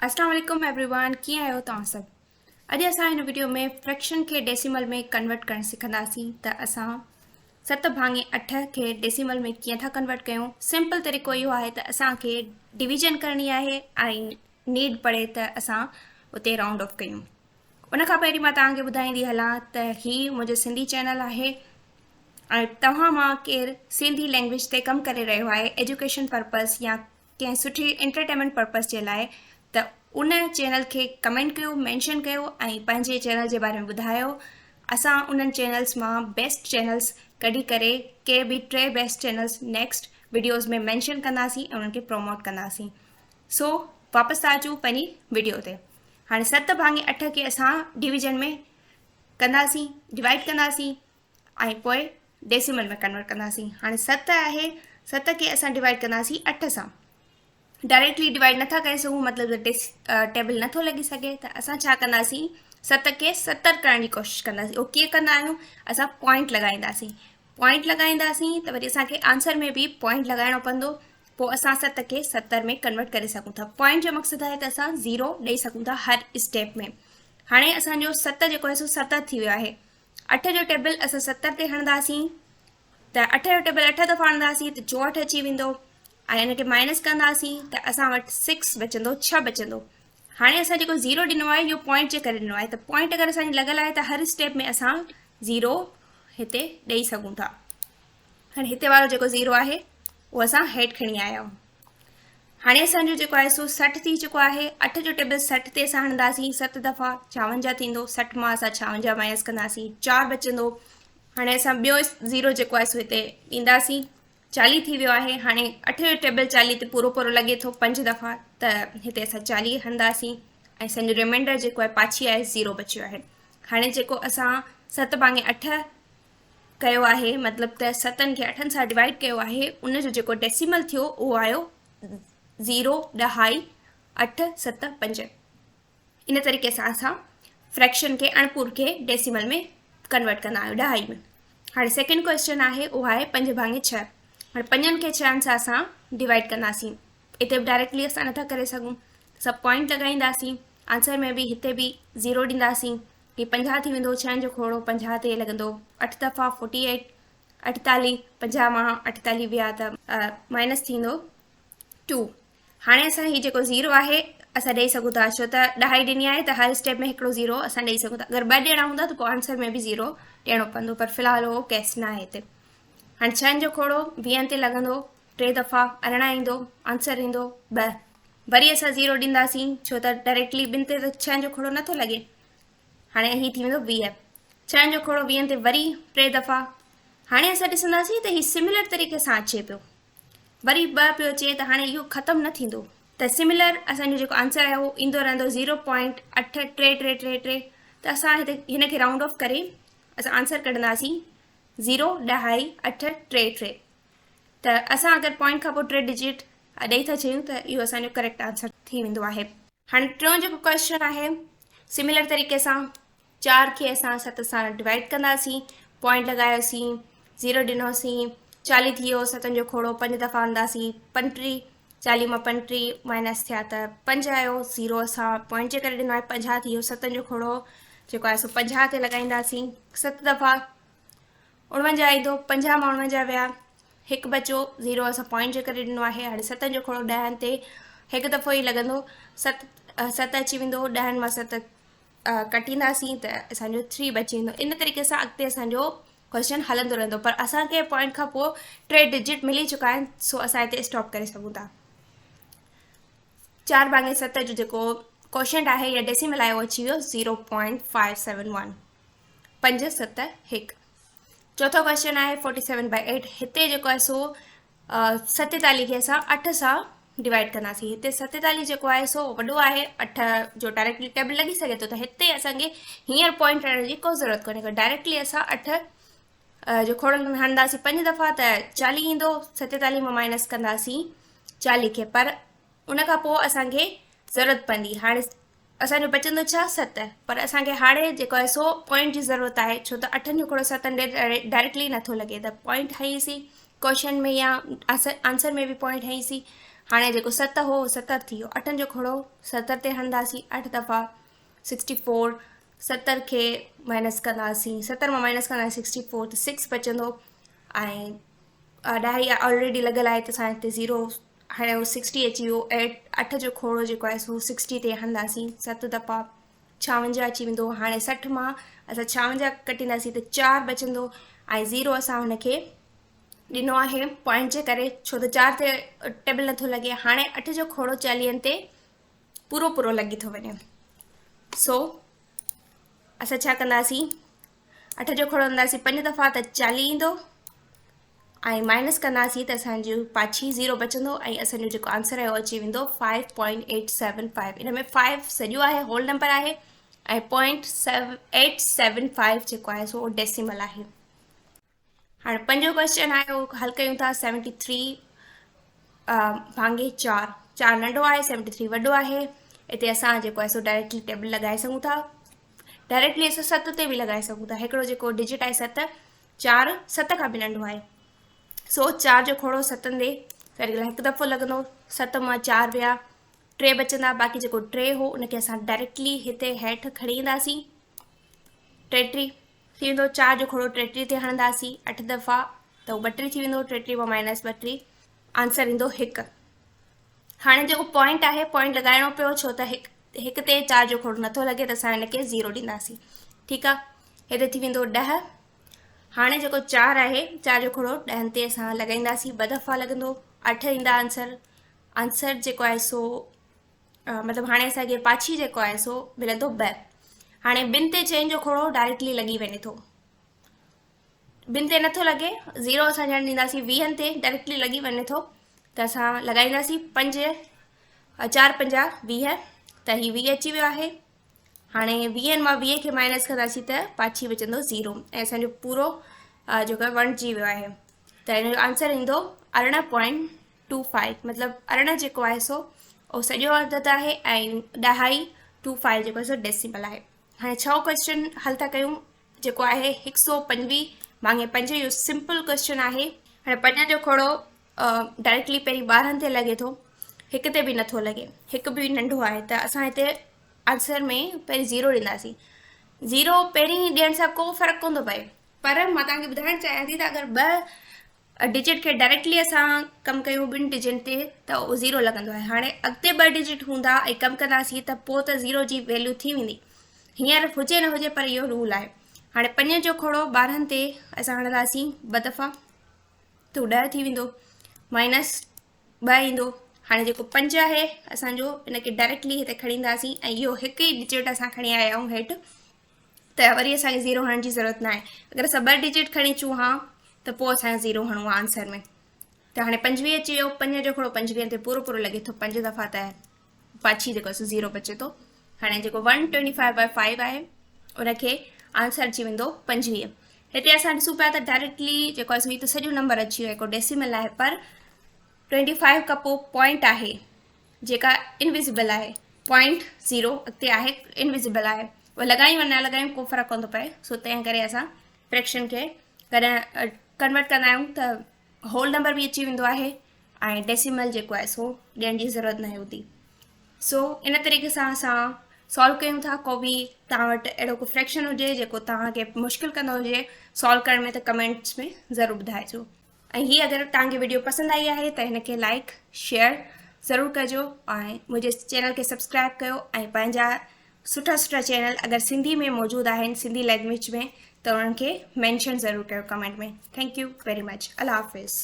اسلام عليڪم every one ڪيئن آهيو توهان سڀ. اڄ اسان هن وڊيو ۾ فريڪشن کي ڊيسيمل ۾ ڪنورٽ ڪرڻ سکنداسين ته اسان ست ڀاڱي اٺ کي ڊيسيمل ۾ ڪيئن ٿا ڪنورٽ ڪيون. سمپل طريقو اهو آهي ته اسان کي ڊويزن ڪرڻي آهي ۽ نيڊ پڙي ته اسان اتي رائونڊ آف ڪيون. ان کان پهرين مان توهان کي ٻڌائيندي هلان ته هي منهنجو سنڌي چينل آهي ۽ توهان مان ڪير سنڌي لينگويج تي ڪم ڪري رهيو آهي ايجوڪيشن پرپز يا ڪنهن سٺي انٽرٽينمينٽ پرپز جي لاء ته ان چينل کي ڪمينٽ ڪيو، مينشن ڪيو ۽ پنهنجي چينل جي باري ۾ ٻڌايو. اسان انهن چينلز مان بيسٽ چينلز ڪڍي ڪري ڪي به ٽي best channels next videos ۾ mention ڪنداسين ۽ انهن کي پروموٽ ڪنداسين. سو واپس ٿا اچون پنهنجي وڊيو تي. هاڻي ست ڀاڱي اٺ کي اسان ڊويزن ۾ ڪنداسين، ڊوائيڊ ڪنداسين. ۽ پوء ڊيسيمل ۾ ڪنورٽ ڪنداسين. هاڻي ست آهي، ست کي اسان ڊوائيڊ ڪنداسين اٺ سان. ڊائريڪٽلي ڊوائيڊ نٿا ڪري سگهون، مطلب ته ڊيس ٽيبل نٿو لڳي سگهي، ته اسان ڇا ڪنداسين، ست کي 70 ڪرڻ جي ڪوشش ڪنداسين. اهو ڪيئن ڪندا آهيون، اسان پوائنٽ لڳائينداسين. پوائنٽ لڳائينداسين ته وري اسان کي آنسر ۾ به پوائنٽ لڳائڻو پوندو، پوء اسان ست کي 70 ۾ ڪنورٽ ڪري سگهون ٿا. پوائنٽ جو مقصد آهي ته اسان زيرو ڏئي سگهون ٿا هر اسٽيپ ۾. هاڻي اسان جو ست جيڪو آهي سو 70 ٿي ويو آهي. اٺ جو ٽيبل اسان 70 تي هڻنداسين ته اٺ جو ٽيبل اٺ دفعا هڻنداسين ته 64 اچي ويندو ۽ ان کي مائنس ڪنداسين ته اسان وٽ 6 بچندو، 6 بچندو. هاڻي اسان جيڪو زيرو ڏنو آهي اهو پوائنٽ جي ڪري ڏنو آهي ته پوائنٽ اگر اسان جي لڳل آهي ته هر اسٽيپ ۾ اسان زيرو هتي ڏئي سگهون ٿا. هاڻي هتي وارو جيڪو زيرو آهي اهو اسان هيٺ کڻي آيا آهيون. هاڻي اسان جو جيڪو آهي سو 60 ٿي چڪو آهي. اٺ جو ٽيبل 60 تي اسان هڻنداسين، ست دفعا 56 ٿيندو، 60 مان اسان 56 مائنس ڪنداسين، 4 بچندو. هاڻي اسان ٻيو زيرو جيڪو آهي سو هتي ڏينداسين، 40 ٿي ويو آهي. هاڻي اٺ جو ٽيبل 40 تي پورو پورو لڳي ٿو پنج دفعا، ته هتي اسان 40 هڻنداسين ۽ اسان جو ريمائنڊر جيڪو آهي پاڇي آهي زيرو بچيو آهي. هاڻي جيڪو اسان ست ڀاڱي اٺ ڪيو آهي، مطلب ته ستن کي اٺن سان ڊوائيڊ ڪيو آهي، ان جو جيڪو ڊيسيمل ٿيو اهو آيو زيرو ڏهائي اٺ ست پنج. ان طريقي سان اسان فريڪشن کي اڻپور کي ڊيسيمل ۾ ڪنورٽ ڪندا آهيون ڏهائي ۾. هاڻي سيڪنڊ ڪويسچن آهي اهو آهي پنج ڀاڱي ڇهه. هاڻي پنجن کي ڇهن سان اسان ڊوائيڊ ڪنداسين، هتي به ڊائريڪٽلي اسان نٿا ڪري سگهون، سڀ پوائنٽ لڳائينداسين، آنسر ۾ به هتي به زيرو ڏينداسين، هي 50 ٿي ويندو، ڇهن جو کوڙو 50 تي لڳندو اٺ دفعا، فورٽي ايٽ، اٺيتاليهه، 50 مان 48 ويا ته مائنس ٿيندو 2. هاڻي اسان هي جيڪو زيرو آهي اسان ڏئي سگهون ٿا، ڇو ته ڏهائي ڏني آهي ته هر اسٽيپ ۾ هڪڙو زيرو اسان ڏئي سگهون ٿا. اگر ٻه ڏيڻا هوندا ته پوء آنسر ۾ به زيرو ڏيڻو پوندو، پر في الحال اهو ڪيس نه آهي هتي. هاڻي ڇهن جو کوڙو ويهن تي لڳندو ٽي دفعا، 18 ايندو، آنسر ايندو 2. وري اسان زيرو ڏينداسين، ڇو ته ڊائريڪٽلي ٻن تي ته ڇهن جو کوڙو نٿو لڳي. هاڻي هي ٿي ويندو 20، ڇهن جو کوڙو ويهن تي وري ٽي دفعا. هاڻي اسان ڏسنداسين ته هي سميلر طريقي سان اچي پيو، وري 2 پيو اچي، ته هاڻي اهو ختم نه ٿيندو، ته سميلر اسان جو جيڪو آنسر آهي اهو ايندو رهندو زيرو پوائنٽ اٺ ٽي ٽي ٽي ٽي. ته اسان هتي هن کي رائونڊ آف ڪري اسان آنسر ڪڍنداسين زيرو ڏهائي اٺ ٽي ٽي. ته اسان اگر پوائنٽ کان پوء ٽي ڊجٽ ڏئي ٿا ڇڏيون ته اهو اسان جو ڪريڪٽ آنسر ٿي ويندو آهي. هاڻي ٽيون جيڪو ڪويسچن آهي سميلر طريقي سان 4 کي اسان 7 سان ڊوائيڊ ڪنداسين، پوائنٽ لڳايوسين، زيرو ڏنوسين، 40 ٿي ويو، ستن جو کوڙو پنج دفعا هڻنداسين، 35، 40 مان 35 مائنس ٿيا ته 5 آيو، زيرو اسان پوائنٽ جي ڪري ڏنو آهي، 50 ٿي ويو، ستن جو کوڙو جيڪو آهي سو 50 تي لڳائينداسين ست دفعا، 49 ايندو، 50 مان 49 ويا، هڪ بچو، زيرو اسان پوائنٽ جي ڪري ڏنو آهي. هاڻي ستن جو کوڙو ڏهن تي هڪ دفعو ئي لڳندو، ست ست اچي ويندو، ڏهن مان ست ڪٽينداسين ته اسان جو 3 بچي ويندو. ان طريقي سان اڳتي اسان جو ڪويشچن هلندو رهندو، پر اسان کي پوائنٽ کان پوء ٽي ڊجٽ ملي چڪا آهن، سو اسان هتي اسٽاپ ڪري سگهون ٿا. چار ڀاڱي ست جو جيڪو ڪوشنٽ آهي يا ڊيسيمل آهي اهو اچي ويو zero point five seven one, پنج ست هڪ. چوٿون ڪويشچن آهي فورٽي سيون بائي ايٽ. هتي جيڪو آهي سو 47 کي اسان اٺ سان ڊوائيڊ ڪنداسين. هتي 47 جيڪو آهي سو وڏو آهي، اٺ جو ڊائريڪٽلي ٽيبل لڳي سگهي ٿو، ته هتي اسان کي هينئر پوائنٽ هڻڻ جي ڪو ضرورت ڪونهي ڪو. ڊائريڪٽلي اسان اٺ جو کوڙ هڻنداسين پنج دفعا ته 40 ايندو، 47 مان مائنس ڪنداسين 40 کي، پر ان کان پوء اسان کي ضرورت پوندي. هاڻي اسان جو بچندو ڇا؟ ست. پر اسان کي هاڻي جيڪو آهي سو پوائنٽ جي ضرورت آهي، ڇو ته اٺن جو کوڙو ستن ڏي ڊائريڪٽلي نٿو لڳي، ته پوائنٽ هنئيسين ڪوشچن ۾ يا آنسر ۾ به پوائنٽ هنئيسين. هاڻي جيڪو ست هو 70 ٿي ويو. اٺن جو کوڙو 70 تي هڻنداسين اٺ دفعا 64، 70 کي مائنس ڪنداسين، 70 مان مائنس ڪنداسين 64 ته 6 بچندو ۽ ڏهائي آلريڊي لڳل آهي ته اسان هتي زيرو هڻيو 60 اچي ويو. اٺ جو کوڙو جيڪو آهي سو 60 تي هڻنداسين ست دفعا 56 اچي ويندو. هاڻي 60 مان اسان 56 ڪٽينداسين ته 4 بچندو ۽ زيرو اسان هن کي ڏنو آهي پوائنٽ جي ڪري، ڇو ته 4 تي ٽيبل نٿو لڳي. هاڻي 8 جو کوڙو 40 تي پورو پورو لڳي ٿو وڃي. سو اسان ڇا ڪنداسين؟ 8 جو کوڙو هڻنداسين 5 دفعا ته 40 ايندو ۽ مائنس ڪنداسين ته اسانجو پاڇي 0 بچندو ۽ اسانجو جيڪو آنسر آهي اهو اچي ويندو 5.875. ان ۾ 5 سڄو آهي، هول نمبر آهي ۽ پوائنٽ ايٽ سيون فائيو جيڪو آهي سو ڊيسيمل آهي. هاڻي پنجون ڪويسچن آهي اهو حل ڪيون ٿا. 73 ڀاڱي 4، 4 ننڍو آهي، 73 وڏو آهي. هتي اسان جيڪو آهي سو ڊائريڪٽلي ٽيبل لڳائي سگهون ٿا. ڊائريڪٽلي اسان 7 تي به لڳائي سگهون ٿا. هڪڙو جيڪو ڊجٽ آهي 7، 4 7 کان به ننڍو آهي، سو 4 جو کوڙو 7 تي هڪ دفعو لڳندو. 7 مان 4 ويا، 3 بچندا. باقي جيڪو 3 هو ان کي اسان ڊائريڪٽلي هتي هيٺ کڻي اينداسين، 33 ٿي ويندو. 4 جو کوڙو 33 تي هڻنداسين 8 دفعا ته هو 32 ٿي ويندو. 33 مان مائنس 32 آنسر ايندو 1. هاڻي جيڪو پوائنٽ آهي پوائنٽ لڳائڻو پيو، ڇو ته هڪ تي 4 جو کوڙو نٿو لڳي ته اسان هن کي 0 ڏينداسين. ٺيڪ آهي، هتي ٿي ويندو 10. هاڻي جيڪو 4 آهي، 4 جو کوڙو 10 تي اسان لڳائينداسين، 2 دفعا لڳندو، 8 ايندا آنسر. آنسر جيڪو آهي سو مطلب هاڻي اسان کي پاڇي جيڪو آهي سو ملندو 2. هاڻي 2 تي 4 جو کوڙو ڊائريڪٽلي لڳي وڃي ٿو، 2 تي نٿو لڳي، 0 اسان ڄڻ ڏينداسين. 20 تي ڊائريڪٽلي لڳي وڃي ٿو ته اسان لڳائينداسين 5، 4 5 20 ته هي 20 اچي ويو آهي. هاڻي 20 مان 20 کي مائنس ڪنداسين ته پاڇي بچندو 0 ۽ اسانجو پورو جيڪو آهي وڻجي ويو آهي ته هن جو آنسر ايندو 18.25. مطلب 18 جيڪو آهي سو اهو سڄو عدد آهي ۽ ڏهائي ٽو فائيو جيڪو آهي سو ڊيسيمل آهي. هاڻي ڇهون ڪويسچن حل ٿا ڪيون جيڪو آهي 125 ڀاڱي 5. اهو سمپل ڪويسچن آهي. هاڻي 5 جو کوڙو ڊائريڪٽلي پهرين 12 تي لڳي ٿو، هڪ تي به نٿو لڳي، هڪ به ننڍو آهي ته اسان هتي آنسر ۾ پهرين 0 ڏينداسين. 0 پهرين ڏيڻ سان ڪو فرق ڪونه ٿو پئي، پر مان توهان کي ٻڌائڻ چاهيان ٿي ته اگر 2 ڊجٽ کي ڊائريڪٽلي اسان ڪم ڪيون ٻن ڊجٽ تي ته اهو 0 لڳندو آهي. هاڻي اڳتي 2 ڊجٽ هوندا ۽ ڪم ڪنداسين ته پوء ته 0 جي ويليو ٿي ويندي، هينئر هجي نه هجي، پر اهو رول آهي. هاڻي 5 جو کوڙو 12 تي اسان هڻنداسين 2 دفعا ته 10 ٿي ويندو، مائنس 2 ايندو. هاڻي جيڪو 5 آهي اسانجو ان کي ڊائريڪٽلي هتي کڻي اينداسين ۽ اهو هڪ ئي ڊجٽ اسان کڻي آيا آهيون هيٺ ته وري اسانکي 0 هڻڻ جي ضرورت ناهي. اگر اسان 2 ڊجٽ کڻي اچون ها ته پوء اسانکي 0 هڻون ها آنسر ۾. ته هاڻي 25 اچي ويو. 5 جو کوڙو 25 تي پورو پورو لڳي ٿو 5 دفعا ته پاڇي جيڪو سو 0 بچي ٿو. هاڻي جيڪو 125 باء 5 آهي ان کي آنسر اچي ويندو 25. هتي اسان ڏسون پيا ته ڊائريڪٽلي جيڪو آهي سو هي ته سڄو نمبر اچي ويو، هڪ ڊيسيمل آهي، پر 25 کان پوء پوائنٽ آهي جيڪا انويزيبل آهي، پوائنٽ 0 اڳتي آهي، انويزيبل آهي، اهو لڳايون يا نه لڳايون ڪو فرق ڪونه ٿو پئي. سو تنهن ڪري اسان فريڪشن کي ڪڏهن ڪنورٽ ڪندا آهيون ته هول نمبر به اچي ويندو آهي ۽ ڊيسيمل جيڪو آهي سو ڏيڻ جي ضرورت ناهي هوندي. سو ان طريقي سان اسان سالو ڪيون ٿا. ڪو به توهان وٽ اهڙو ڪو فريڪشن هجي جيڪو توهان کي مشڪل ڪندو هجي سالو ڪرڻ ۾ ته ڪمينٽس ۾ ضرور ٻڌائجو. ۽ هي اگر توهان کي وڊيو پسند آئي آهي ته هن کي لائڪ شيئر ضرور ڪجو ۽ منهنجي چينل کي سبسڪرائب ڪيو ۽ پنهنجا سٺا سٺا چينل اگر سنڌي ۾ موجود آهن سنڌي لينگويج ۾ ته انهن کي مينشن ضرور ڪيو comment ۾. Thank you very much. Allah Hafiz.